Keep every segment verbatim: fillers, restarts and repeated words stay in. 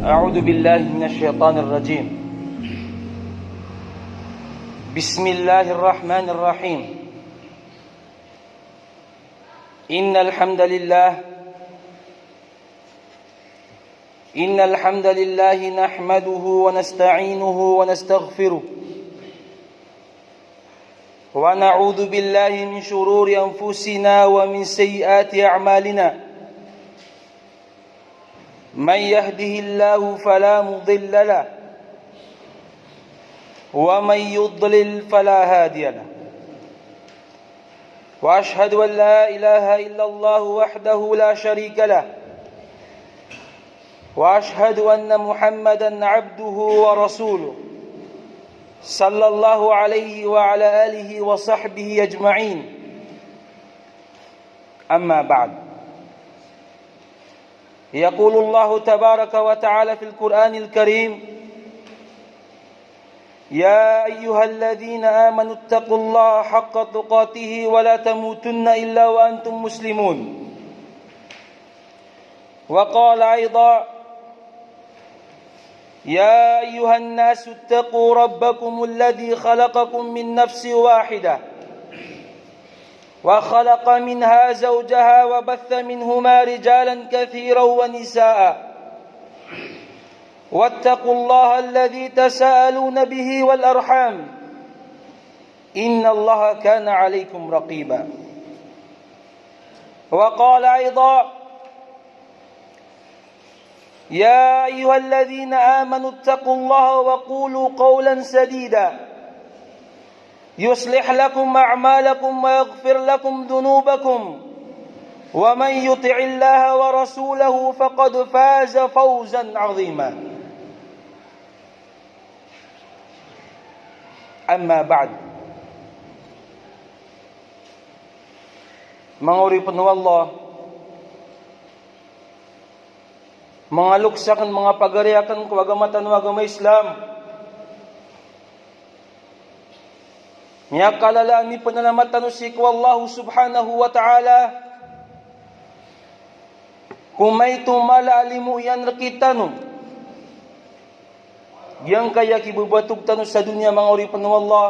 أعوذ بالله من الشيطان الرجيم. بسم الله الرحمن الرحيم. إن الحمد لله إن الحمد لله نحمده ونستعينه ونستغفره، ونعوذ بالله من شرور أنفسنا ومن سيئات أعمالنا. من يهده الله فلا مضل له، ومن يضلل فلا هادي له. وأشهد أن لا إله إلا الله وحده لا شريك له، وأشهد أن محمدا عبده ورسوله، صلى الله عليه وعلى آله وصحبه أجمعين. أما بعد، يقول الله تبارك وتعالى في القرآن الكريم: يا أيها الذين آمنوا اتقوا الله حق تقاته ولا تموتن إلا وأنتم مسلمون. وقال أيضا: يا أيها الناس اتقوا ربكم الذي خلقكم من نفس واحدة وخلق منها زوجها وبث منهما رجالا كثيرا ونساء، واتقوا الله الذي تساءلون به والأرحام، إن الله كان عليكم رقيبا. وقال أيضا: يا أيها الذين آمنوا اتقوا الله وقولوا قولا سديدا يصلح لكم أعمالكم ويغفر لكم ذنوبكم ومن يطع الله ورسوله فقد فاز فوزا عظيما. أما بعد. Manga oripn o Allah, manga loks akn, manga pagari akn ko agama tano a agama Islam. Miyakalala a mipnalamat tano sii ko Allah subhanahu wa ta'ala ko maito mala a limo iyan rktano. Giyangkaya kibabatog tano sa doniya, manga oripn o Allah,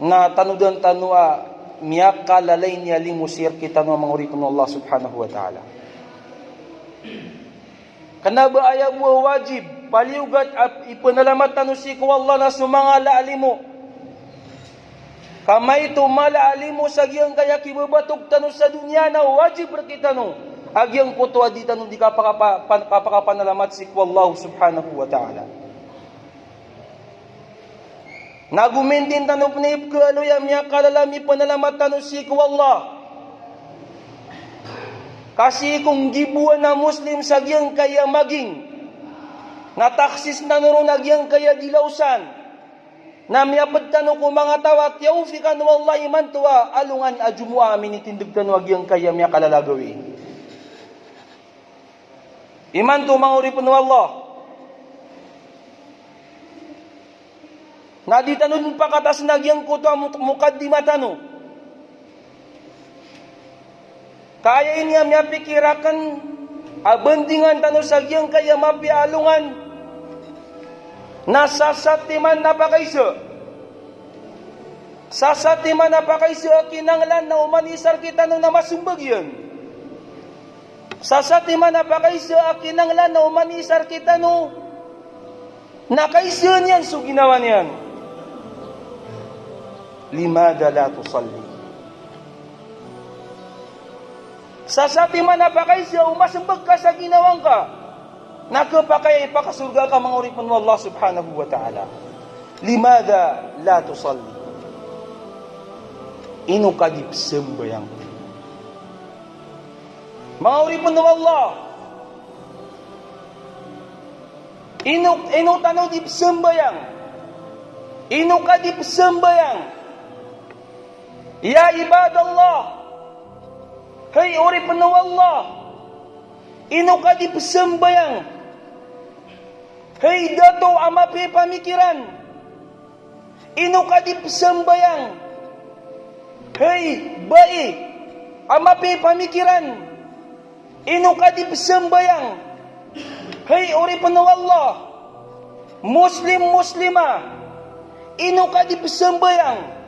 na tanodan tano a miyakalala ini a limo sii rktano, manga oripn o Allah subhanahu wa ta'ala. Kna ba aya bo a wajib, paliyogat a ipnalamat tano sii ko Allah na so manga la a limo. Ka maito mala a limo sa giyangkaya kibabatog tano sa doniya na wajib rktano a giyangkoto a di tano di kapakapa-, pan-, kapakapanalamat sii ko Allah subhanahu wa ta'ala. Na go mintin tano pn i pkhaaloy a miyakalala a mipnalamat tano sii ko Allah. Ka sii ko nggiboan a Muslim sa giyangkaya maging, na takhsis tano ron a giyangkaya di laosan. Na miyapd tano ko manga taw a tiyawfiqan o Allah imanto a alongan a Jumoa a minitindg tano a giyangkaya miyakalala a gawii. Imanto, manga oripn o Allah, na di tano dn pakatasn a giyangkoto a muk-, mukaddima tano. Ka aya ini a miyapikir akn a bandingan tano sa giyangkaya mapiya a alongan na sasatiman a pakaiza. Sasatiman a pakaiza a kinanglan na oman i isa rktano na masmbag iyan. Sasatiman a pakaiza a kinanglan na oman i isa rktano na kaiza niyan so ginawa niyan. Limadha la tusalli? Sasatiman a pakaiza o masmbag ka sa ginawa ngka na khapakay a ipakasorga ka, manga oripn o Allah subhanahu wa ta'ala. Limadha la tusalli? Ino ka di pzambayang? Manga oripn o Allah, ino, ino tano di pzambayang? Ino ka di pzambayang? Ya ibadallah, hay oripn o Allah, ino ka di pzambayang? Hay dato a mapiya i pamikiran, ino ka di pzambayang? Hay bai a mapiya i pamikiran, ino ka di pzambayang? Hay oripen o Allah, Muslim, Muslima, ino ka di psambayang?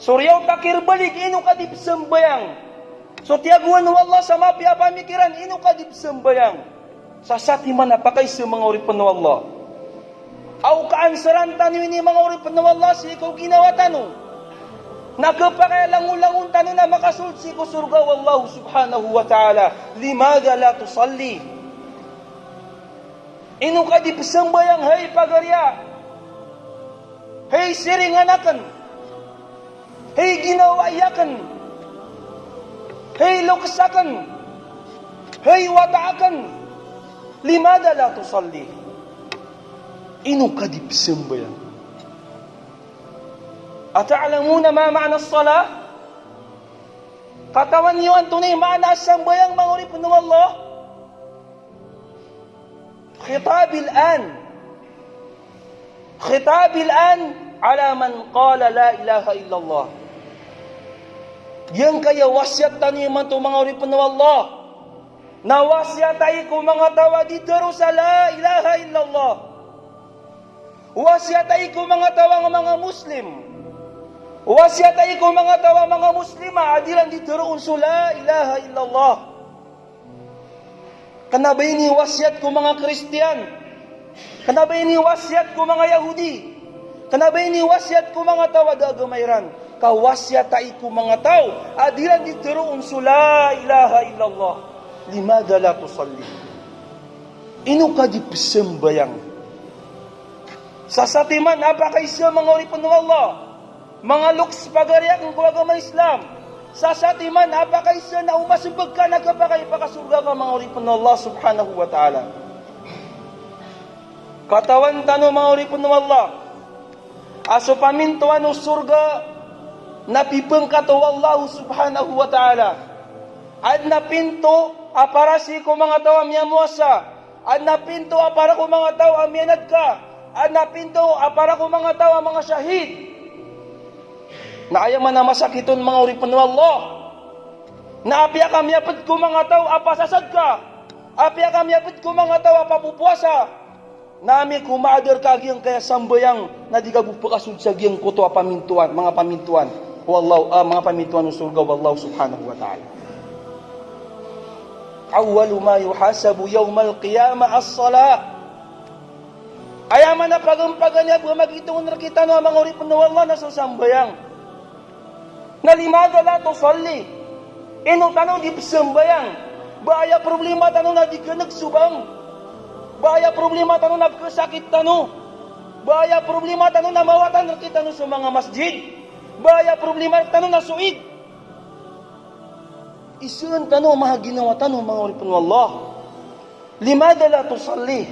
So riyaw takir balig, ino ka di psambayang? So tiyagoan o Allah sa mapiya a pamikiran, ino ka di psambayang? Sa satiman a pakaiza, manga oripen o Allah. Aw kaansaran tano ini, manga oripen o Allah, sii ko ginawa tano na khapakay a langolangon tano na makasold sii ko sorga o Allah subhanahu wa ta'ala. Limadha la tusalli? Ino ka di psambayang, hay pagariya? Hay siringan aken, hay ginawai aken, hay loks aken, hay wata aken. Limadha la tusalli? Ino ka di psambayang? Ata'lamuna ma ma'na as-salah? Katawan iyo antonaa i maana a sambayang, manga oripen o Allah? Khitabil an. Khitabil an ala man qala la ilaha illallah. Giyangkaya wasiyat tano imanto, manga oripen o Allah, na wasiyat ai ko manga taw a di tharo sa la ilaha illallah. Wasiyat ai ko manga taw a manga Muslim. Wasiyat ai ko manga taw a manga Muslima a di iran di tharoon so la ilaha illallah. Kena ba ini wasiyat ko manga Kristiyan? Kena ba ini wasiyat ko manga Yahudi? Kena ba ini wasiyat ko manga taw a da agama iran? Ka wasiyat ai ko manga taw a di iran di tharoon so la ilaha illallah. Limadha la tusalli? Ino ka di psambayang? Sa satiman a pakaiza, manga oripen o Allah, manga loks, pagari aken ko agama Islam, sa satiman a pakaiza na o masmbag ka na khapakay a pakasorga ka, manga oripen o Allah subhanahu wa ta'ala. Katawan tano, manga oripen o Allah, a so pamintoan o sorga na pipengkat o Allah subhanahu wa ta'ala. Aden a pinto a para sii ko manga taw a miyamowasa. Aden a pinto a para ko manga taw a miyanadka. Aden a pinto a para ko manga taw a manga shahid. Na aya man a masakit on, manga oripen o Allah, na apiya ka miyaped ko manga taw a pasasadka, apiya ka miyaped ko manga taw a papopowasa, na amay ko maadar ka a giyangkaya sambayang na di ka bo pekasold sa giyangkoto a pamintoan, manga pamintoan o Allah, ah, manga pamintoan o sorga o Allah subhanahu wa ta'ala. Awwalu ma yuhasabu yawmal qiyamah as-salah. Aya man a paganpagan iyan a ba magitongon rekitano a manga oripen o Allah na so sambayang. Na limadha la tusalli? Ino tano di psambayang? Ba aya problema tano na di keneg so bang? Ba aya problema tano na pekesakit tano? Ba aya problema tano na mawatan rekitano so manga masjid? Ba aya problema tano na so Eid? Iseen tano a maha ginawa tano, manga oripen o Allah. Limadha la tusalli?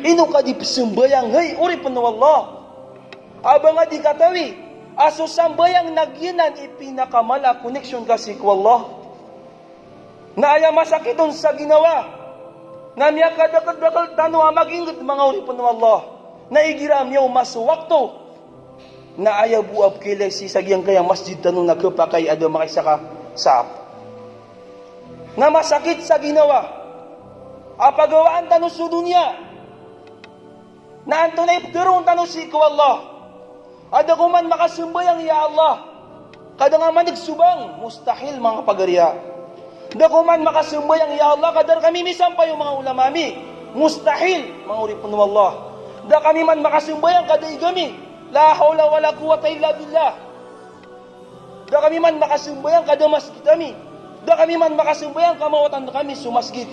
Ino ka di psambayang, hay oripen o Allah? A ba nga di katawi a so sambayang na giyanan i pinakamala a connection ka sii ko Allah. Na aya masakit on sa ginawa na miyakadakeldakel tano a maginged, manga oripen o Allah, na igira miyaoma so wakto na aya bo a pekailay sii sa giyangkaya masjid tano na khapakay a da makaisa ka saf. Na masakit sa ginawa a pagawaan tano so doniya na antonaa i ptharoon tano sii ko Allah. A da ko man makasambayang, ya Allah, ka da nga maneg so bang, mustahil, manga pagariya. Da ko man makasambayang, ya Allah, ka da rekami misampay o manga ulama mi, mustahil, manga oripen o Allah. Da kami man makasambayang ka da igami, la hawla wala quwwata illa billah. Da kami man makasambayang ka da masgit ami. Da kami man makasambayang ka mawatan rekami so masgit.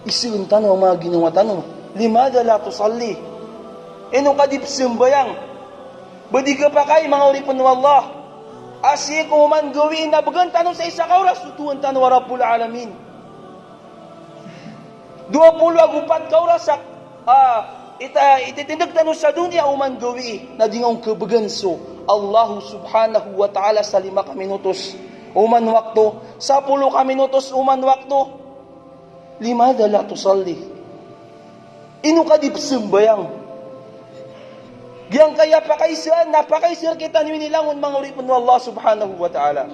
Iseen tano a maha ginawa tano. Limadha la tusalli? Ino ka di psambayang? Ba di khapakay, manga oripen o Allah, a sii ko oman gawii na began tano sa isa ka oras so Tuhan tano a Rabbul Alamin. Dowa polo ago pat ka oras a, ah, ita-, ititindeg tano sa doniya oman gawii na di nga on kebegan so Allah subhanahu wa ta'ala sa lima ka minutos oman wakto, sapolo ka minutos oman wakto. Limadha la tusalli? Ino ka di psambayang? Giyangkaya pakaisaan na pakaisa rekitano ini langon, manga oripen o Allah subhanahu wa ta'ala.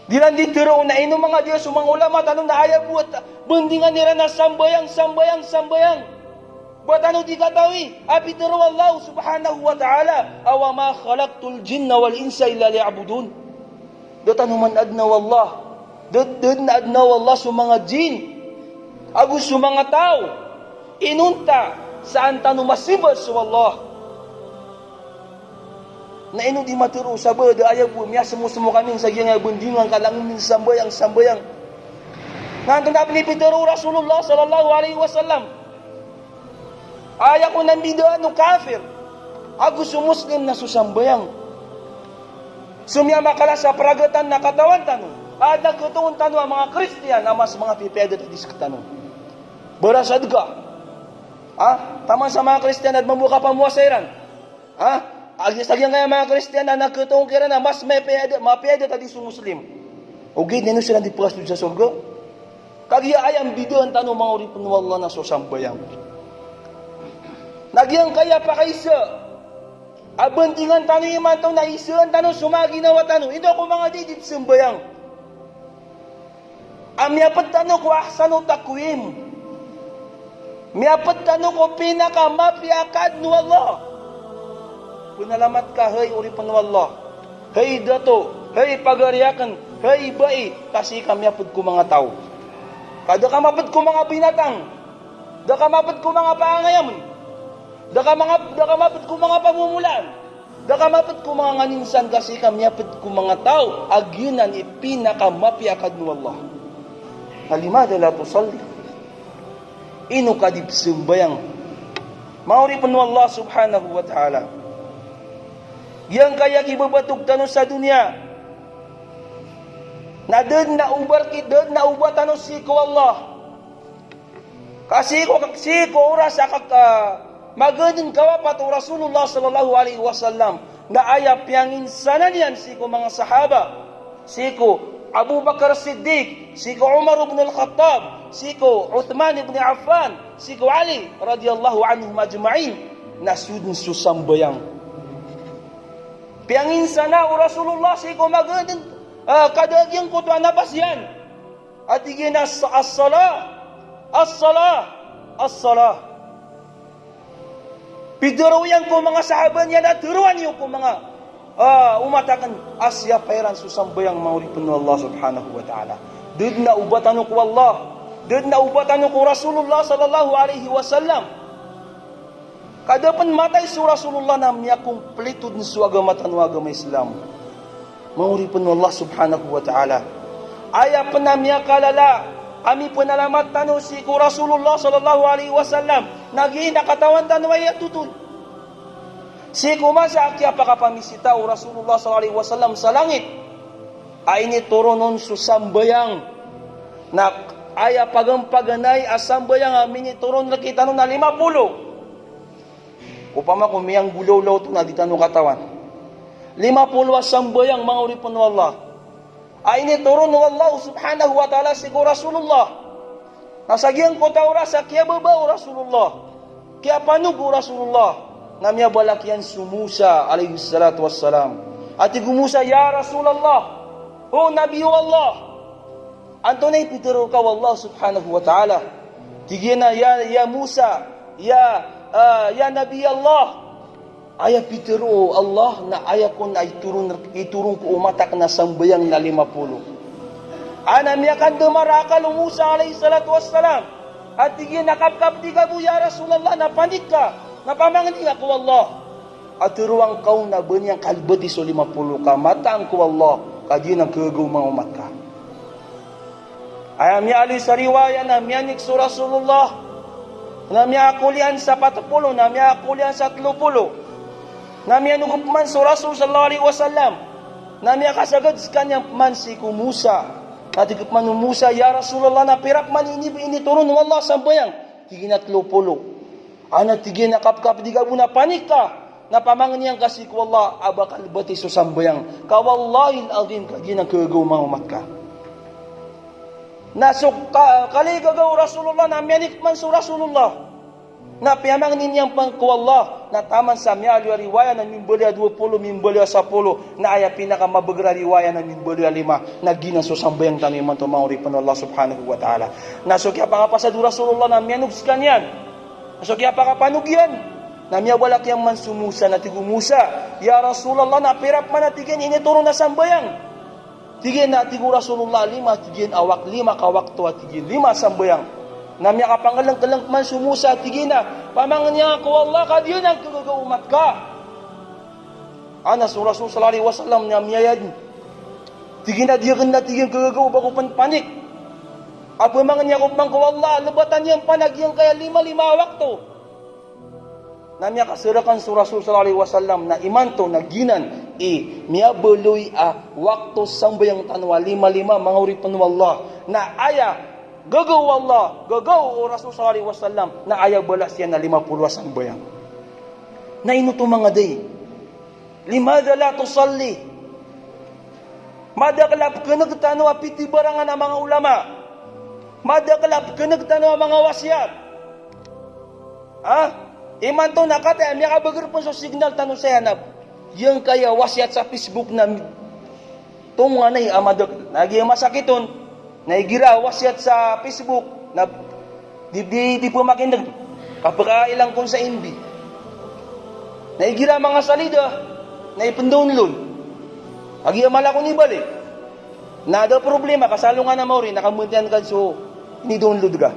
Di iran di tharoon na ino manga di so manga ulama tano na aya bo a bendingan iran na sambayang, sambayang, sambayang. Ba tano di katawi a pitharo o Allah subhanahu wa ta'ala, "Wa ma khalaqtul jinna wal insa illa liya'budun." Da tano man adna o Allah. Da, da adna o Allah so manga jin ago so manga taw inonta sa an tano masimba so Allah. Na ino di matharo sa ba da aya bo, miyasemosemo kami sa giyangkaya bendingan ka langon min sambayang, sambayang. Na antonaa pn i pitharo o Rasulullah sallallahu alaihi wasallam? Aya kon a mbidaan o kafir ago so Muslim na so sambayang. So miyamakala sa pragatan na katawan tano a adn a khatoon tano a manga Kristiyan a mas manga pipiya a adat a di sktano. Bara sa dn ka, ha? Taman sa manga Kristiyan a adn mambo a kapamowasa iran. Ha? Agi sa giyangkaya manga Kristiyan na khatoon kiran a mas mapiya a adat, mapiya a adat a di so Muslim. Ogaid na ino siran di pkasold sa sorga? Kagiya aya mbidaan tano manga oripn o Allah na so sambayang. Na giyangkaya pakaisa a bendingan tano imanto na isaan tano so manga ginawa tano. Ino ko manga di di pzambayang a miyapd tano ko ahsanu taqwim. Miyapd tano ko pinakamapiya a kaadn o Allah. Pnalamat ka, hay oripn o Allah, hay dato, hay pagari akn, hay bai, ka sii ka miyapd ko manga taw. Ka da ka mapd ko manga binatang, da ka mapd ko manga pangangayamen, da ka manga, da ka mapd ko manga pamomolaan, da ka mapd ko manga nganin san, ka sii ka miyapd ko manga taw a giyanan i pinakamapiya a kaadn o Allah. Falimadha la tusalli? Ino ka di pzambayang? Manga oripn o Allah subhanahu wa ta'ala, giyangkaya kibabatog tano sa doniya na da dn a oba rk-, da dn a oba tano sii ko Allah. Ka sii ko, sii ko oras a kak-, a, magadn kawapat o Rasulullah sallallahu alaihi wasallam, na aya piyanginsanan iyan sii ko manga sahaba, sii ko Abu Bakar Siddiq, sii ko Umar ibn al-Khattab, sii ko Uthman ibn Affan, sii ko Ali radiyallahu anhum ajma'in, na so dn so sambayang. Piyanginsana o Rasulullah sii ko magadn, a, kada giyangkoto a napas iyan. A tig iyan a as-, as-salah, as-salah, as-salah. Pitharo iyan ko manga sahaba niyan a tharoa niyo ko manga, a, omat akn a siyapa iran so sambayang, manga oripn o Allah subhanahu wa ta'ala. Da dn a oba tano ko Allah, da dn a oba tano ko Rasulullah sallallahu alaihi wasallam. Ka da pn matay so Rasulullah na miyakomplito dn so agama tano a agama Islam. Manga oripn o Allah subhanahu wa ta'ala, aya pn a miyakalala a mipnalamat tano sii ko Rasulullah sallallahu alaihi wasallam na giya i katawan tano a aya totol. Sii ko masa a kiyapakapamisita o Rasulullah sallallahu alaihi wasallam sa langit a initoron on so sambayang, na aya pagampaganay a sambayang a minitoron rktano na lima polo. Opama ko miyanggolawla oto na di tano katawan. Lima polo a sambayang, manga oripn o Allah, a initoron o Allah subhanahu wa ta'ala sii ko Rasulullah. Na sa giyangkoto a oras a kiyababa o Rasulullah, kiyapanog o Rasulullah, na miyabalak iyan so Musa alayhis salatu wassalam. A tig o Musa, "Ya Rasulallah, o Nabi o Allah, antonaa i pitharo rka o Allah subhanahu wa ta'ala?" Tig iyan a, "Ya, ya Musa, ya, a, ya Nabi Allah, aya pitharo o Allah na aya kon a itoron, itoron ko omat akn a sambayang na lima polo." Ana miyakandamar a akal o Musa alayhis salatu wassalam. A tig iyan a kapkapdi ka bo, ya Rasulallah, na panik ka, na pamangni ngka ko Allah a tharoang ka on a ba niyan kalbati so lima polo ka mataan ko Allah ka giyanan khagaw manga omat ka. Aya miyaaloy sa riwaya na miyanik so Rasulullah, na miyaakol iyan sa pat polo, na miyaakol iyan sa tlo polo. Na miyanogop man so Rasul sallallahu alaihi wasallam, na miyakasagad skaniyan pman sii ko Musa. Na tig pman o Musa, "Ya Rasulallah, na pira pman i ini, initoron o Allah a sambayang?" Tig iyan a tlo polo. Ana tig iyan a kapkapdi ka bo na panik ka, na pamangni ngka sii ko Allah a ba kalbati so sambayang. Ka wallahil azim ka giyanan khagaw manga omat ka. Na so ka-, kaligagaw o Rasulullah na miyanik man so Rasulullah. Na piyamangni niyan pn ko Allah, na taman sa miyaaloy a riwaya na mimbaloy a dowa polo, mimbaloy a sapolo, na aya pinakamabagr a riwaya na mimbaloy a lima, na giyanan so sambayang tano imanto, manga oripn o Allah subhanahu wa ta'ala. Na so kiyapakapasad o Rasulullah na miyanog skaniyan. Na so kiyapakapanog iyan, na miyabalak iyan man so Musa, na tig o Musa, "Ya Rasulullah, na pira pman a," tig iyan, "initoron a sambayang?" Tig iyan a, tig o Rasulullah, "Lima," tig iyan, "a wak-, lima ka wakto," a tig iyan, "lima a sambayang." Na miyakapanglngklngk man so Musa, tig iyan a, "Pamangni ako ko Allah ka di anan khagaga o omat ka." Anas o Rasul sallallahu alaihi wasallam na miyayad. Tig iyan a, "Di akn na," tig iyan, "khagaga o ba ko pn panik a pamangni ako pman ko Allah a lbatan iyan pn a giyangkaya lima, lima a wakto." Na miyakasarakan so Rasul sallallahu alaihi wasallam na imanto na giyanan i miyabaloy a wakto sambayang tano a lima-lima, manga oripn o Allah. Na aya gaga o Allah, gaga o Rasul sallallahu alaihi wasallam, na aya balas iyan na lima polo a sambayang. Na ino oto, manga dai? Limadha la tusalli? Madakl a pkneg tano a pitibarangan a manga ulama. Madakl a pkneg tano a manga wasiyat. Ha? Imanto na kataya miyakabagr pn so signal tano saya na giyangkaya wasiyat sa Facebook na tomanay a madakl. Na giya masakit on, na igira wasiyat sa Facebook na di, di, di pmakindg, kapkailang kon sa M B. Na igira manga salida na ipndownload. Kagiya mala kon ibalik. Na da problema ka sa alongan a maori na kamantayan ka so inidownload ka.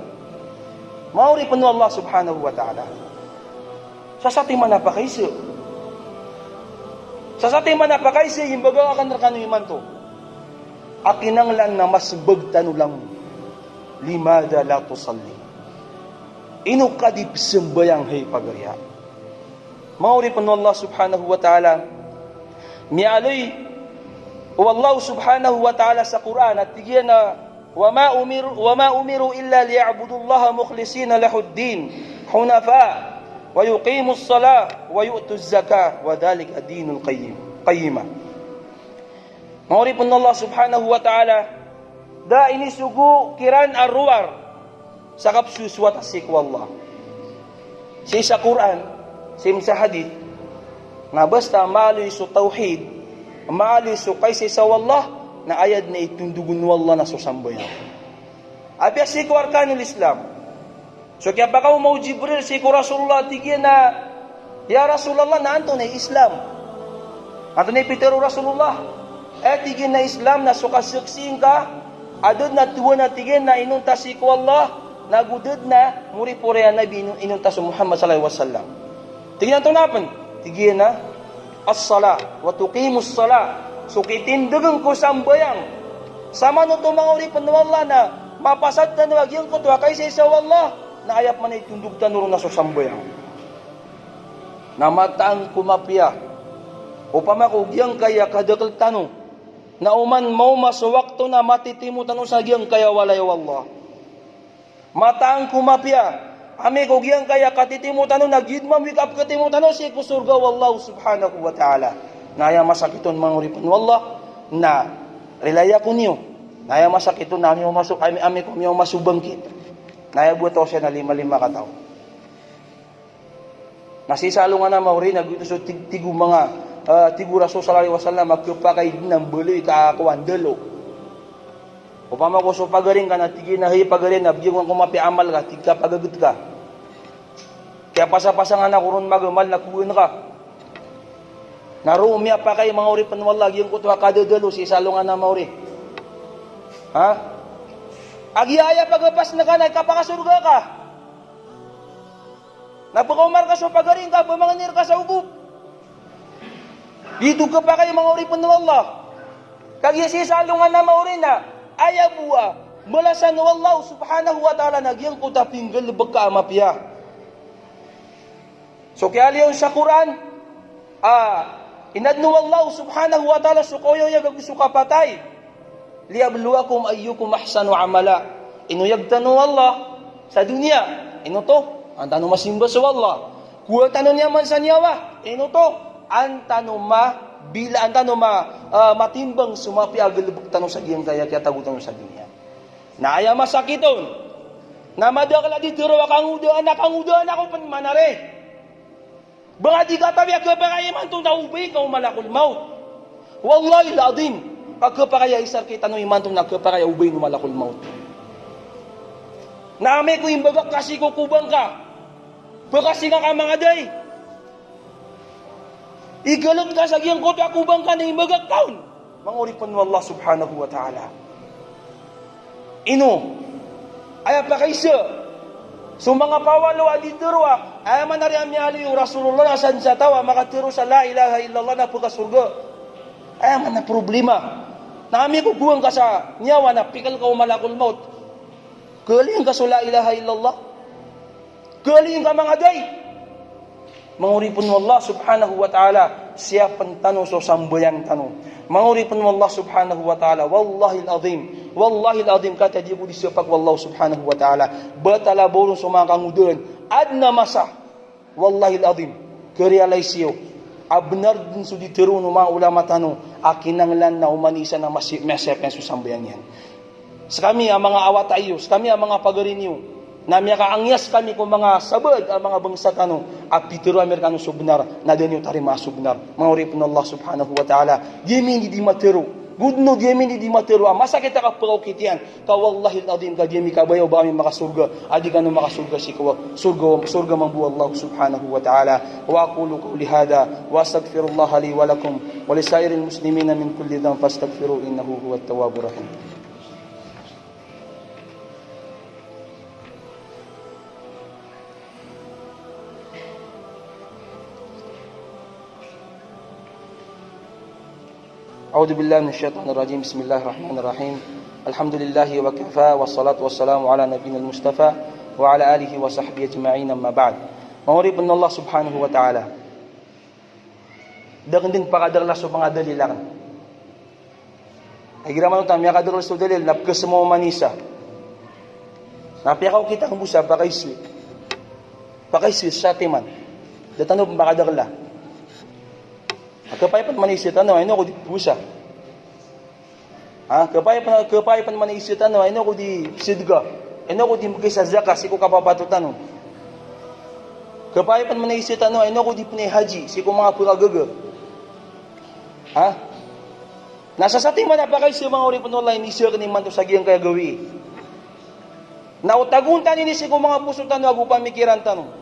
Manga oripn o Allah subhanahu wa ta'ala. Sa satiman a pakaisa. Sa satiman a pakaisa, imbagak akn rkano imanto a kinanglan na masmbag tano langon. Limadha la tusalli? Ino ka di pzambayang, hay pagariya? Manga oripn o Allah subhanahu wa ta'ala, miyaaloy o Allah subhanahu wa ta'ala sa Qur'an a tig iyan a, "Wa ma umiru, wa ma umiru illa liya'budullaha mukhlisina lahuddin, hunafa, wa yuqimus salah, wa yu'tuz zakah, wa dhalika dinul qayyim." Qayyimah. Manga oripn o Allah subhanahu wa ta'ala, da inisogo kiran a rowar sa kapsosoat a sii ko Allah. Sii sa Qur'an, sii sa hadith, na basta maaloy so tawhid, maaloy so kaisaisa o Allah, na aya dn a itondogon o Allah na so sambayang. Apiya sii ko arkanul Islam. So kiyapakaoma o Jibril sii ko Rasulullah, tig iyan a, "Ya Rasulullah, na antonaa i Islam?" Antonaa i pitharo o Rasulullah? Aya tig iyan a Islam na so kasaksii ngka a da dn a tohan a tig iyan a inonta sii ko Allah, nago da dn a moripori a nabi inon-, inonta so Muhammad sallallahu alaihi wasallam. Tig iyan a antonaa pn? Tig iyan a, "As-salah, wa tuqimus salah." So kitindgn ko sambayang. Samanoto manga oripn o Allah na mapasad tano a giyangkoto a kaisaisa o Allah, na aya pman a itondog tano ron na so sambayang. Na mataan ko mapiya, opama ko giyangkaya kadakl tano, na oman maoma so wakto na matitimo tano sa giyangkaya walay o Allah. Mataan ko mapiya, amay ko giyangkaya katitimo tano na giyoto mambo i kapkatimo tano sii ko sorga o Allah subhanahu wa ta'ala. Na aya masakit on manga oripn o Allah, na rilai ako niyo. Na aya masakit on na amay ko miyaoma so, amay, amay ko miyaoma so bangkit. Na aya bo taw saya na lima-lima kataw. Na sii sa alongan a maori na giyoto so tig-, tig o manga, ah, tig o Rasul sallallahu alaihi wasallam a khapakay dn a mbaloy ka a kowan dalo. Opama ko so pagari ngka na tig iyan a, "Hay pagari, na biyagn ko mapiya amal ka, tig ka pagagit ka. Kiyapasapasang ako ron magamal na kowan ka." Na roo miyapakay manga oripn o Allah giyangkoto a kadadalo sii sa alongan a maori. Ha? A giya aya pagapas ngka na kapakasorga ka. Na pkaoma rka so pagari ngka, pamangni rka sa ogop. Giyoto khapakay manga oripn o Allah. Kagiya sii sa alongan a maori na aya bo a balasan o Allah subhanahu wa ta'ala na giyangkoto a pinggalbk ka a mapiya. So kiyaaloy on sa Qur'an, a, inadn o Allah subhanahu wa ta'ala so kaoyagoyag ago so kapatay. "Liyabluwakum ayyukum ahsanu amala." Inoyag tano o Allah sa doniya. Ino oto? An tano masimba so Allah. Kowaa tano niyan man sa niyawa. Ino oto? An tano ma-, bila, an tano ma-, ah, matimbang so mapiya a galbk tano sa giyangkaya kiyatago tano sa doniya. Na aya masakit on, Na madakl a di tero a kangodaan a kangodaan ako pn manari. Ba nga di katawi a khapakay imanto na obay ka o malakul maut. Wallahil azim, a khapakay a isa rkitano imanto na khapakay a obay o malakul maut. Na amay ko imbagak ka sii ko kobang ka, ba ka sii nga ka mangaday, igalot ka sa giyangkoto a kobang ka na imbagak ka on. Manga oripn o Allah subhanahu wa ta'ala. Ino aya pakaiza so manga pawalo a di tero a, aya manari a miyaaloy o Rasulullah na san sa taw a makatero sa la ilaha illallah na pkasorga. Aya mana problema. Na amay ko gowang ka sa niyawa na pikl ka o malakul maut, khaling ka so la ilaha illallah. Khaling ka mangaday. Manga oripn o Allah subhanahu wa ta'ala, siyapn tano so sambayang tano. Manga oripn o Allah subhanahu wa ta'ala, wallahil azim, wallahil azim, katii a di ako di sapak o Allah subhanahu wa ta'ala. Batal a ba oron so manga kangodaan. Adn a masa, wallahil azim, ka-realize iyo a bnar dn so di tero o manga ulama tano a kinanglan na oman i isa na masi-, miyasiyap iyan so sambayang iyan. Skami a manga awata iyo, skami a manga pagari niyo, na miyakaangiyas kami ko manga sabaad a manga bangsa tano a pitero ami rkano so bnar, na da niyo tarimaa so bnar. Manga oripn o Allah subhanahu wa ta'ala, di ami di matero. Go dn o di ami di matero a masakit a kapkaokit iyan. Ka wallahil azim ka di ami kabaya o ba ami makasorga a di kano makasorga sii ko sorga, sorga mambo o Allah subhanahu wa ta'ala. Wa aqulu qawli hadha wa astaghfirullaha li wa lakum wa li sa'iril muslimina min kulli dhanb fastaghfiruhu innahu huwat tawwabur rahim. أعوذ بالله من الشيطان الرجيم. بسم الله الرحمن الرحيم. الحمد لله وكفى والصلاة والسلام على نبينا المصطفى وعلى آله وصحبه أجمعين، أما بعد. Manga oripn o Allah subhanahu wa ta'ala. Da akn dn pakadakla so manga dalil akn. Igira man oto a miyakadakl so dalil na pkhasmaw man i isa. Na piyakaokit akn bo sa pakaiza. Pakaiza sa satiman. Da tano pn pakadakla. Khapakay pn man i isa tano, ino ko di pphowasa. Ha, khapakay pn, khapakay pn man i isa tano, ino ko di sadka. Ino ko di mbgay sa zakat sii ko kapapatot tano. Khapakay pn man i isa tano, ino ko di pnay haji sii ko manga pkhagaga. Ha? Na sa satiman a pakaiza, manga oripn o Allah, inizaan imanto sa giyangkaya gawii. Na o tagoon tano ini sii ko manga poso tano ago pamikiran tano.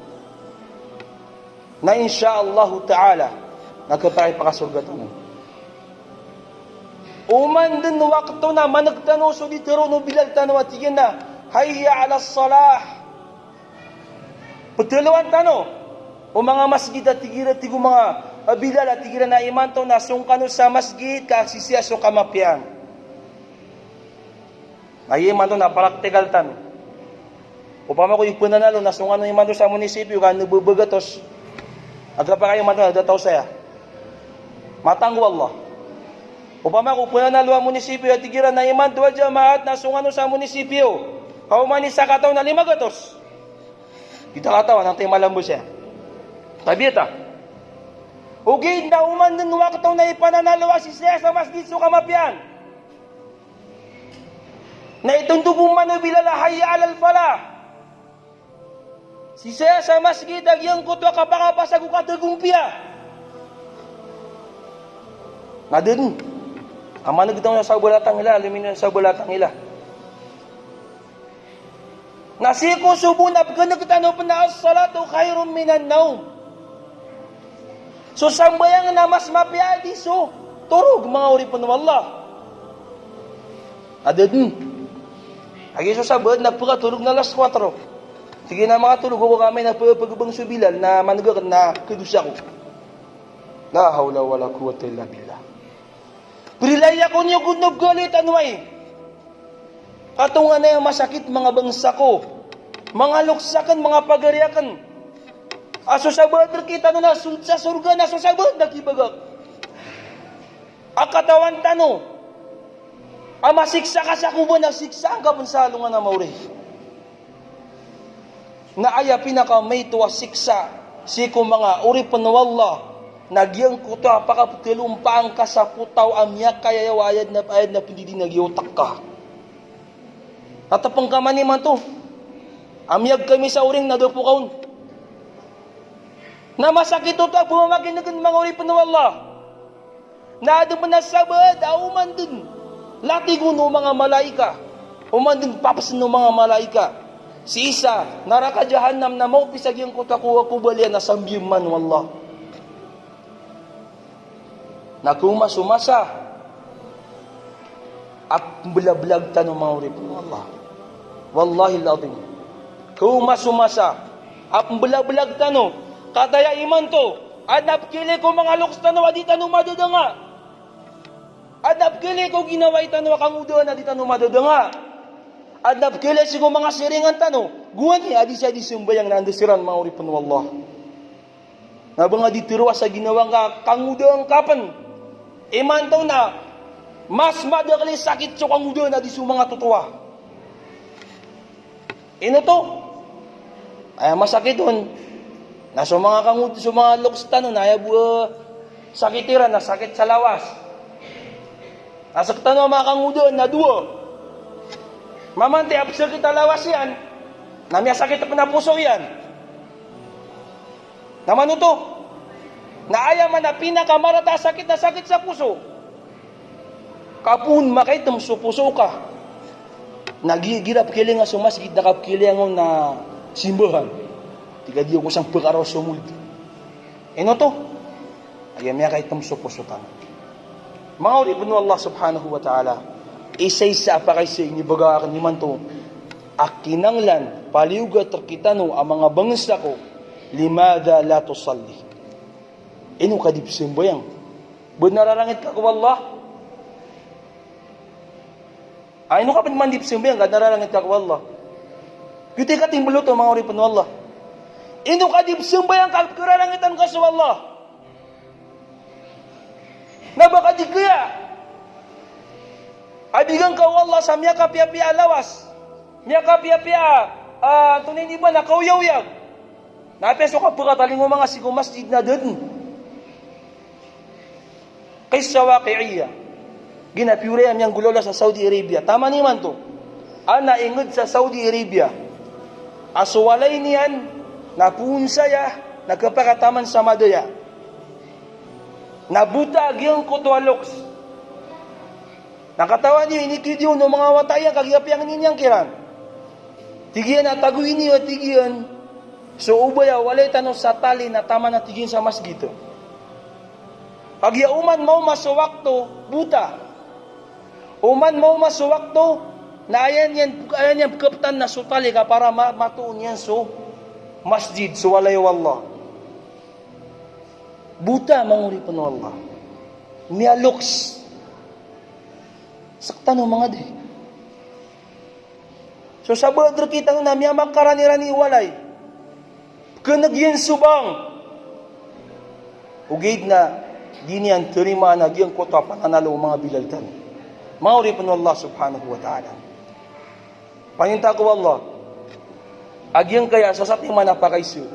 Na insha Allahu ta'ala, na khapakay pakasorga tano. Oman dn wakto na man'g tano so di tero o Bilal tano a tig iyan a, "Hayya 'alas salah." Ptharoon tano o manga masgit a tig iran, tig o manga, a, Bilal a tig iran a imanto na song kano sa masgit ka sisii so kamapiyaan. Na aya imanto na praktikal tano. Opama ko ipnanalo na song kano imanto sa munisipyo ka nbebagatos. Agapakay imanto na da taw saya. Matanggo Allah. Opama ko ipnanalo a munisipyo a tig iran a imanto a jamaat na song kano sa munisipyo ka oman i sakataw na lima gatos. Di ta katawan antaa i malambos iyan. Tabiya ta. Ogaid na oman dn wakto na ipananalo a sisii sa masgit so kamapiyaan. Na itondog o mano Bilal a hayya 'alal falah. Sisii sa masgit a giyangkoto a kapakapasad ko katagompiya. Na da dn a man'g tano sa sabalatang ila, aluminium sa sabalatang ila. Na sii ko so bo na pkhan'g tano pn a as-salatu khayrun minan nawm. So sambayang na mas mapiya a di so torog, manga oripn o Allah. Adn. Agi so sabaad na pkatorog na alas kwatro. Tig iyan a makatolog ako kami na pphagabang so Bilal na man'g akn na kadosa ako. La hawla wala quwwata illa billah. Prilaya ko niyo ko dn o pkhaliyo tano ai. Katonganay a masakit manga bangsa ko, manga loks akn, manga pagari akn. A so sabaad rkitano na sold sa sorga na so sabaad na kibagak. A katawan tano a masiksa ka sa koba na siksaan ka pn sa alongan a maori. Na aya pinakamaito a siksa sii ko manga oripn o Allah na giyangkoto a pakapthalompaan ka sa potaw a miyakayayaw a ayad na, ayad na pndidi na giyotak ka. Na tpng ka man imanto. A miyag kami sa oring na da pokaon. Na masakit oto a pamamakinegen, manga oripen o Allah. Na aden pen a sabaad a oman den latigon o manga malaika, oman den papesen o manga malaika sii sa naraka Jahannam na maopis a giyangkoto a ko-, kobaliyan a sambiyeman o Allah. Na kawma so masa a pembelabelag tano, manga oripen o Allah. Wallahil azim. Kawma so masa a pembelabelag tano. Kataya imanto, aden a pekilay ko manga loks tano a di tano madadanga. Aden a pekilay ko ginawai tano a kangodaan a di tano madadanga. Aden a pekilay sii ko manga siringan tano. Gowani a di saya di sembayang na anda siran, manga oripen o Allah. Na ba nga di tero a sa ginawa ngka kangodaan ka pen. Imanto na mas madakel i sakit so kangodaan a di so manga totoa. Ino oto? Aya masakit on na so manga kangod-, so manga loks tano na aya bo a sakit iran na sakit sa lawas. Na sektano a manga kangodaan na dowa. Mamanti a pesakit a lawas iyan na miyasakit pen a poso iyan. Na mano oto? Na aya man a pinakamarata a sakit na sakit sa poso. Ka poon makaitem so poso ka. Na gi-, igira pekilinga so masgit na kapekilinga on na simbahan. Tig a di ako sangpekaraw so mold. Ino oto? Aya miyakaitem so poso tano. Manga oripen o Allah subhanahu wa ta'ala, isa-isa a pakaiza a inibagak aken imanto a kinanglan paliyogat rekitano a manga bangsa ko, limadha la tusalli? Ino ka di pesambayang? Ba nararangit ka ko Allah? A, ino ka pen man di pesambayang ka nararangit ka ko Allah? Giyoto i katimbel oto, manga oripen o Allah. Ino ka di pesambayang ka pekerarangitan ka so Allah? Na ba ka di kaya a bigan ka o Allah sa miyakapiyapiya a lawas, miyakapiyapiya a, a, antonaa ini ba na kaoyagoyag. Na apiya so kapekatalingoma nga sii ko masjid na da den. Qissa waqi'iyya. Giya na piyoraya a miyanggolawla sa Saudi Arabia. Taman imanto. Adn a ingd sa Saudi Arabia a so walay niyan na poon saya na kapakataman sa madaya. Na bota a giyangkoto a loks. Na katawan iyo, inikidiyo o manga wata iyan kagiya piyangni niyan kiran. Tig iyan a tagoy niyo, tig iyan, so obay a walay tano sa tali na taman a tig iyan sa masgit. Kagiya oman maoma so wakto, bota. Oman maoma so wakto, na aya niyan, aya niyan pekeptan na so tali ka para ma-, matoon iyan so masjid, so walay o Allah. Bota, manga oripen o Allah. Miyaloks. Sektano manga di. So sabaad rekitano na miyamakaranirani i walay. Pekeneg iyan so bang. Ogaid na di niyan tarimaan a giyangkoto a pananalo o manga bilal tano. Manga oripen o Allah subhanahu wa ta'ala. Paninta ko Allah. A giyangkaya sasatiman a pakaiza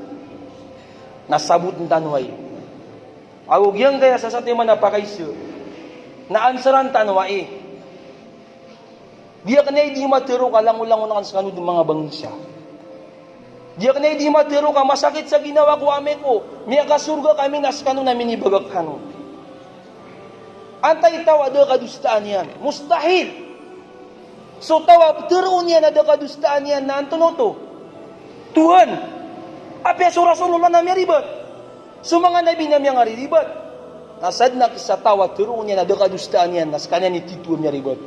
na saboten tano ai. Ago giyangkaya sasatiman a pakaiza na ansaran tano ai. Di aken ai di matero ka langolangon aken sekano den manga bangsa. Di aken ai di matero ka masakit sa ginawa ko a amay ko miyakasorga kami na sekano na minibagak kano. Antai taw a da a kadosaan iyan? Mustahil. So taw a peteroon iyan a da a kadosaan iyan na antonaa oto? Tuhan. Apiya so Rasulullah na miyaribat. So manga nabi na miyangariribat. Na sadn a kisa taw a teroon iyan a da a kadosaan iyan na sekaniyan i tito a miyaribat.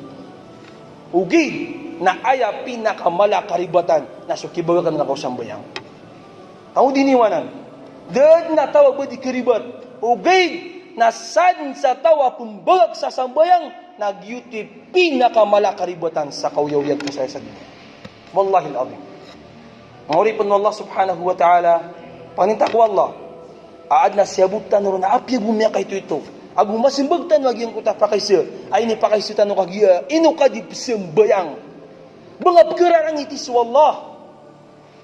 Ogaid na aya pinakamala a karibatan na so kibagakan ka ko sambayang. Taw di niyo anan. Da dn a taw a ba di karibat. Ogaid na sadn sa taw a pembagak sa sambayang na giyoto i pinakamala a karibatan sa kaoyagoyag ko saya sa doniya. Wallahil azim. Manga oripen o Allah subhanahu wa ta'ala, paninta ko Allah. A adn a siyabot tano ron a apiya bo miyakaitoito. Ago masembag tano a giyangkoto a pakaiza. A inipakaiza tano kagiya ino ka di pesambayang. Ba nga pekerarangiti so Allah.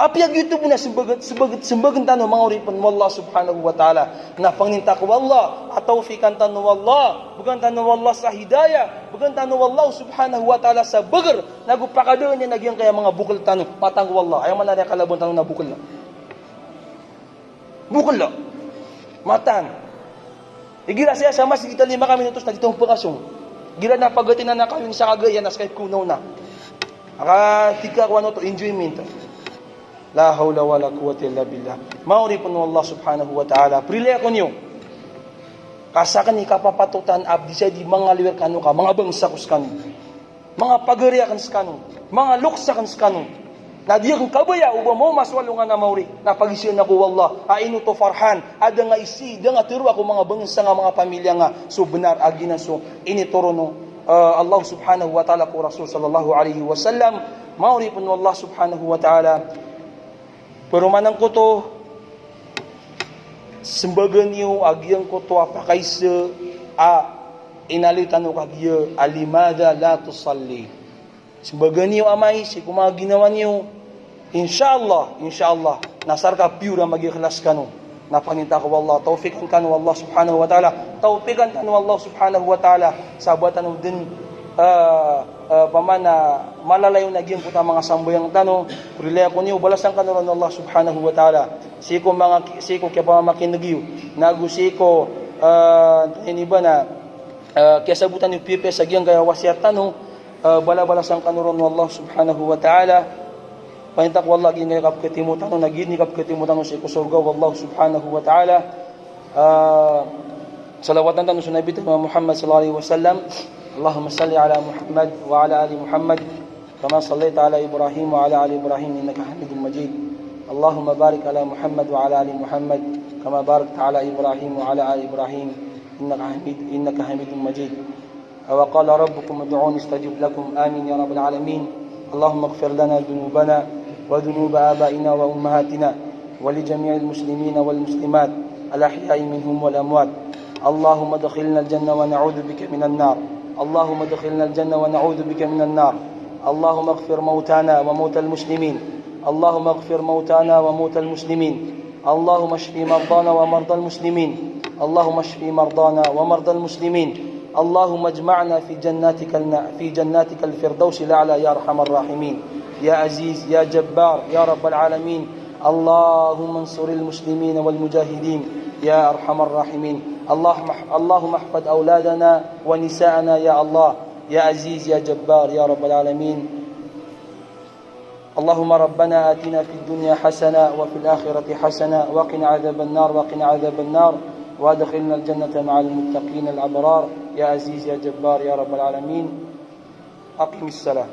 Apiya giyoto bo na sembagen, sembagen, sembagen tano, manga oripen o Allah subhanahu wa ta'ala, na pangnin ta ko Allah a tawfiqan tano o Allah, began tano o Allah sa hidayah, began tano o Allah subhanahu wa ta'ala sa beger, nago pakadaan iyan a giyangkaya manga bokel tano, mataan ko Allah. Aya maana niyan a kalabawan tano na bokel. Bokel. Mataan. Igira saya sa masgit a lima ka minutos na di tano pekasong. Igira na pagatinan a kawing sa kagaya na ska i konaw na. Aka tig ka ko ano oto, enjoyment. La hawla wala quwwata illa billah. Manga oripen o Allah subhanahu wa ta'ala, prilaya ko niyo. Ka saken i kapapatotan a di saya di mangaloy rekano ka manga bangsa ko sekano. Manga pagari aken sekano, manga loks aken sekano. Na di aken kabaya o ba maoma so alongan a maori, na pagisayan ako o Allah a ino oto Farhan a da nga isi, da nga teroa ko manga bangsa nga, manga pamilya nga so benar a giyanan so initoron o, eh, Allah subhanahu wa ta'ala ko Rasul sallallahu alaihi wasallam. Manga oripen o Allah subhanahu wa ta'ala, peroman angkoto, sembagen iyo a giyangkoto a pakaisa a inaloy tano kagiya a limadha la tusalli. Sembagen iyo amay sii ko manga ginawa niyo. Insha Allah, insha Allah, na sarka piyor a magikhlas kano. Na pangnin ta ko Allah, tawfiqan kano o Allah subhanahu wa ta'ala. Tawfiqan kano o Allah subhanahu wa ta'ala. Sa ba tano den, eh, eh, pamana malalayon a giyangkoto a manga sambayang tano. Prilaya ko niyo, balasan kano ron o Allah subhanahu wa ta'ala. Sii ko manga, sii ko kiyapamamakineg iyo. Nago sii ko, eh, ini ba na, eh, kiyasabotan iyo piyapiya sa giyangkaya wasiyat tano. Eh, balabalasan kano ron o Allah subhanahu wa ta'ala. Pangnin ta ko Allah, giyanan i kapeketimo tano, na giyanan i kapeketimo tano sii ko sorga o Allah subhanahu wa ta'ala. Eh, salawatan tano so Nabi tano Muhammad sallallahu alaihi wasallam. Allahumma salli ala Muhammad wa ala ali Muhammad, kama sallaita ala Ibrahim wa ala ali Ibrahim innaka Hamidum Majid. Allahumma barik ala Muhammad wa ala ali Muhammad, kama barakta ala Ibrahim wa ala ali Ibrahim innaka Hamid, innaka Hamidum Majid. وقال ربكم ادعوني أستجب لكم. آمين يا رب العالمين. اللهم اغفر لنا ذنوبنا وذنوب آبائنا وأمهاتنا ولجميع المسلمين والمسلمات الأحياء منهم والأموات. اللهم ادخلنا الجنة ونعوذ بك من النار. اللهم ادخلنا الجنة ونعوذ بك من النار. اللهم اغفر موتانا وموتى المسلمين. اللهم اغفر موتانا وموتى المسلمين. اللهم اشف مرضانا ومرضى المسلمين. اللهم اشف مرضانا ومرضى المسلمين. اللهم اجمعنا في جناتك الن-، في جناتك الفردوس الأعلى يا أرحم الراحمين. يا عزيز، يا جبار، يا رب العالمين. اللهم انصر المسلمين والمجاهدين يا أرحم الراحمين. اللهم اح-، اللهم احفظ أولادنا ونساءنا يا الله، يا عزيز، يا جبار، يا رب العالمين. اللهم ربنا آتنا في الدنيا حسنة وفي الآخرة حسنة وقنا عذاب النار، وقنا عذاب النار، وأدخلنا الجنة مع المتقين الأبرار، يا عزيز يا جبار يا رب العالمين. أقم الصلاة.